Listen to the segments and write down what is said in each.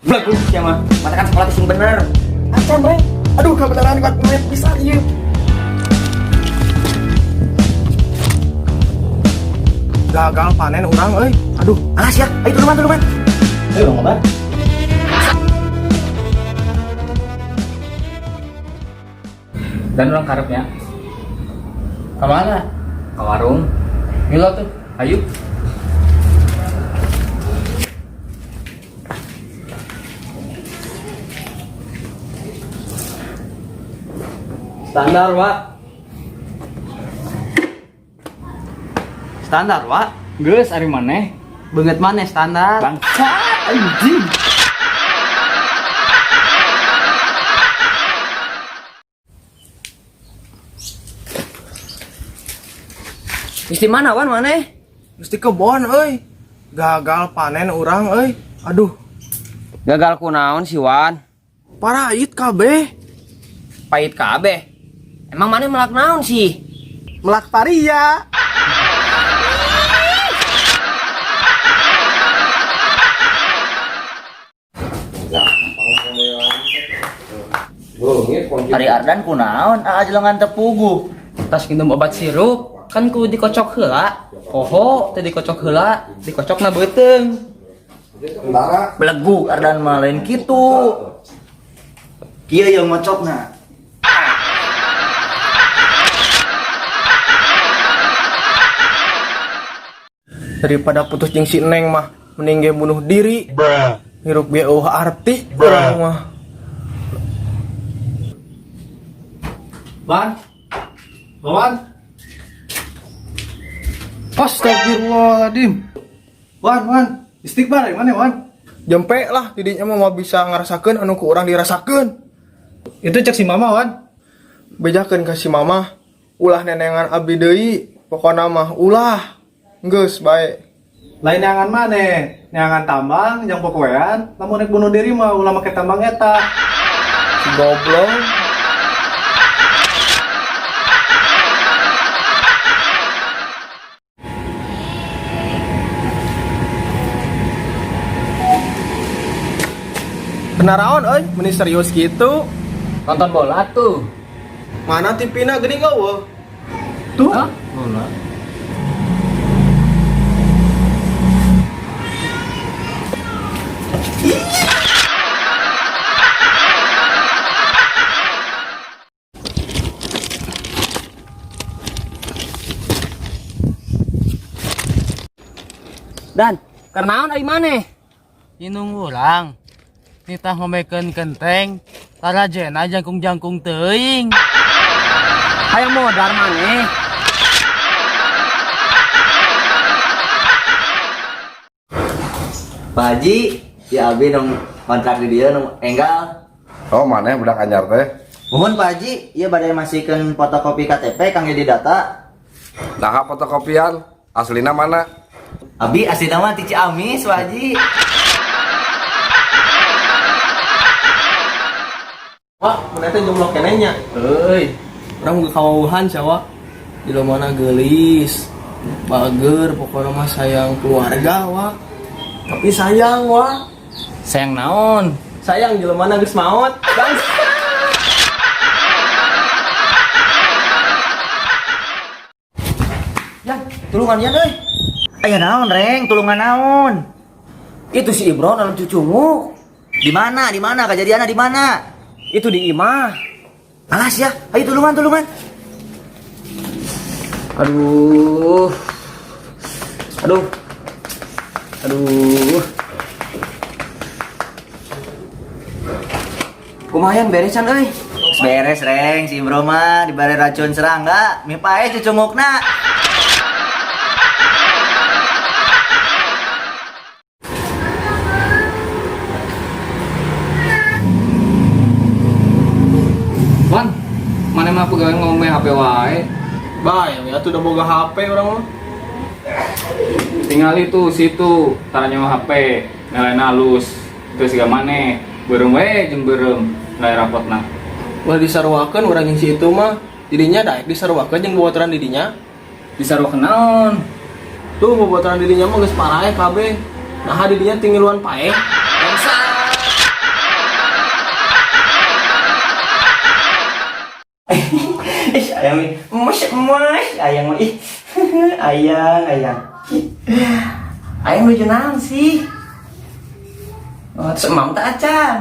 Belagu sia mah. Matakan sekolah sing bener. Acan reng. Aduh, kebenaran kuat ngeliat pisan ieu. Gagal panen urang euy. Aduh, Alas ya, ayo tulungan tulungan. Ayo ngobat. Dan orang karepnya Kemana? ke warung. Milo tuh, ayo. Standar, Pak. Standar, Pak. Geus ari maneh? Beungeut maneh standar. Bangsat anjing. Geus di mana wan maneh? Geus di kebon euy. Gagal panen urang euy. Aduh, Gagal kunaon si Wan? parait kabeh. Pahit kabeh. Emang maneh melak naon sih? Melak paria. Ari Ardan kunaon? Aa jelengan tepuguh. Tas minum obat sirup kan kudu dikocok heula. Poho teh dikocok heula, dikocok na beuteung. Belegu Ardan mah lain kitu. Kieu yang ngocokna. Daripada putus jeung si Neng mah, mending ge bunuh diri. Hirup ge eueuh arti urang mah. Wan, Wan, astagfirullahaladzim. Wan, Wan, istighfar ya mana Wan? Jempe lah didinya mah moal bisa ngarasakeun anu ku urang dirasakeun. Itu cek si mama Wan. Bejakeun ka si mama, ulah nenengan abdi deui, pokona mah ulah. Geus bae. Lain neangan mana? Neangan tambang, jang pokoean. Lamun rek bunuh diri mah ulah make tambang eta. Si goblok. Kenaraon euy, meni serius gitu. Nonton bola tuh. Mana TV-na geuning eueuh. Tuh. Hah? Bola. Dan, keur naon ari maneh? Inung urang nitah ngomekeun kenteng tarajena jangkung-jangkung teuing. Hayang modar maneh. Pak Haji, ya abi nong kontrak di dia nong enggal. Oh, mana budak anyar teh? Mohon Pak Haji, ieu bade masihkeun fotokopi KTP kangge di data. Nah, fotokopian aslina mana? Abi aslina mah ti Ciamis, Pak Haji. Wah, mana teh jomblo keneh nya? Euy, Urang boga kawauhan sia Di mana geulis, bager, pokoknya mah sayang keluarga wa. Tapi sayang wa, sayang naon? Sayang jelema geus maot. Yan, tulungan yan euy. Aya naon, Reng? Tulungan naon? Itu si Ibro dalam cucumu. Di mana? Di mana? Kejadiannya di mana? Itu di imah. Alas ya, ayo tulungan tulungan. Aduh. Aduh. Aduh. Kumaha beresan euy? Beres, Reng, si Ibro mah dibere racun serangga, mipae cucungukna. Wan, mana mah pegawai ngomong HP wae. Bae, ya tuh udah boga HP urang mah. Tinggal itu situ, tara nyawa HP, nilaina halus. Terus siga maneh, beureum we jeung beureum, nilai rapotna. Ulah disaruakeun urang jeung si itu mah. Didinya daek disaruakeun jeung babaturan didinya. Disarua naon? Tuh babaturan didinya mah geus paraeh kabeh. Nah didinya tinggiluan paeh. Bangsat. Ayang emas emas, ayang mah ih. Ayang, ayang. Ayang nuju naon sih? Oh, terus emam tak acan.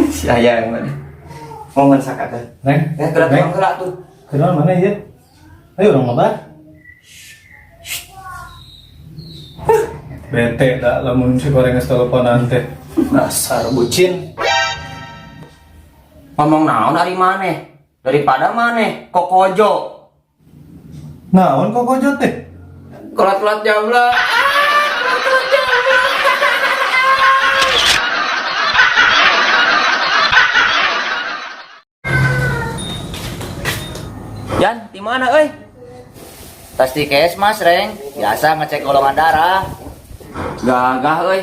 Si ayang mah. Ngomong sakata. Neng, Ya, gerak Neng, gerak tuh. Kenal mana ya? Ayo orang mabar. Bete dah lamun si goreng geus teleponan teh. Dasar bucin. Ngomong naon ari maneh? Daripada maneh kokojo. Naon kok kojo teh? Kolot-kolot jomblo. Yan, di mana euy? Tas di kes mas Reng, biasa ngecek golongan darah. Gagah euy.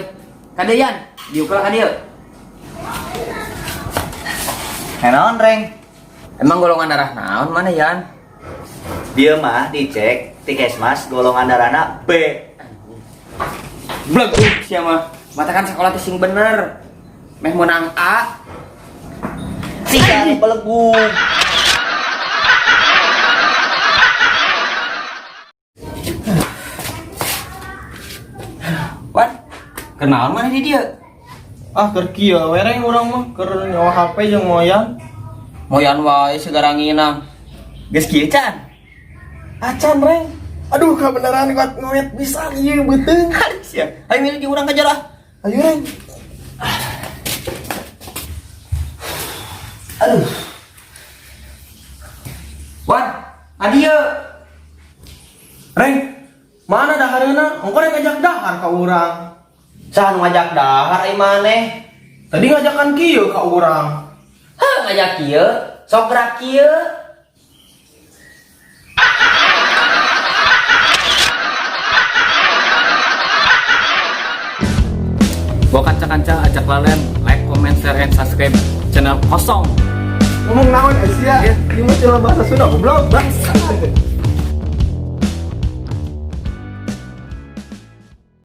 Kade Yan, diuk lah ka dieu. Naon Reng? Emang golongan darah naon mana Yan? Dia mah dicek di Kesmas golongan darahna B. Bleg sia mah. Matakan sekolah teh sing bener. Meh menang A. Siga belegug. Wan, kenal mana di dia? Ah keur kieu we Reng urang mah keur nyawa HP jeung moyan. Moyan wae segara nginang. Geus kieu can. Acan Reng. Aduh kabeneran kuat ngoet bisa ieu beuteung. Sia. Ayo milih di urang kejar ah. Ayo Reng. Aduh. Wan, adieu. Reng, mana dahareuna? Ongko rek ngajak dahar ka urang. Saha nu ngajak dahar ai maneh? Tadi ngajakan kieu ka urang. Hah, ngajak kieu, sok gerak kieu. Gua kanca-kanca ajak lalen like, comment, share, and subscribe channel kosong. Ngomong naon Asia? Ieu mah bahasa Sunda goblok. Bangsa.